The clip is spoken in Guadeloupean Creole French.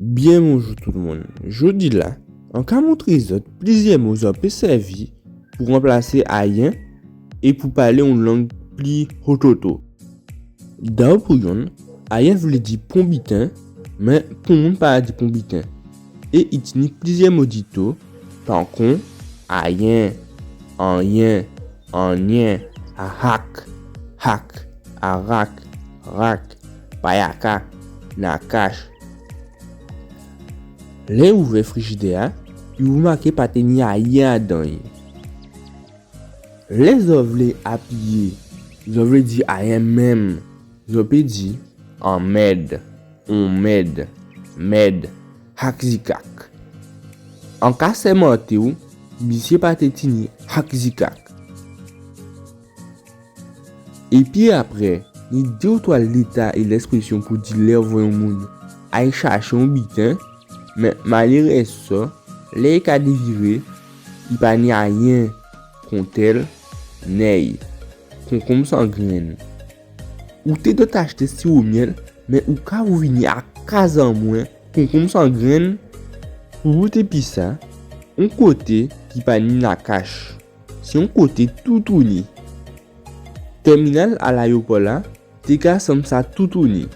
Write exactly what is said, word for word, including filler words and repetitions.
Byen bonjou tout moun. Jòdi-la, an ka montré zòt plizyè mo zòt pé sèvi pou ranplasé ayen é pou palé on lang pli hototo. Dabò pou yonn, ayen vlé di pon biten, mé pon moun pa di pon biten. É i tini plizyè mo dito, tankon ayen, anyen, anyen, ahak, hak, arak, rak, payaka, nakach. Lè ou ouvè frijidè-a, ou rimaké pa té ni ayen adan-y. Lè zòt vlé apiyé, zòt vlé di ayen menm, zòt pé di anmèd, onmèd, mèd, hakzikak. An ka sèmanté-w, misyé pa té tini hakzikak. Épi apré, ni dé ou twa léta é lèspresyon pou di lè ou vwè on moun ay chaché on biten, mé malérèzman, lè i ka déviré, i pa ni ayen, kontèl, nèy, konkonm san grenn. Ou té dwèt achté siwo myèl, mé ou ka vini a kaz an mwen, konkonm san grenn. Pou bout épi sa, on koté ki pa ni nakach, sé on koté toutouni. Tèminal a layéwopò-la té ka sanm sa toutouni.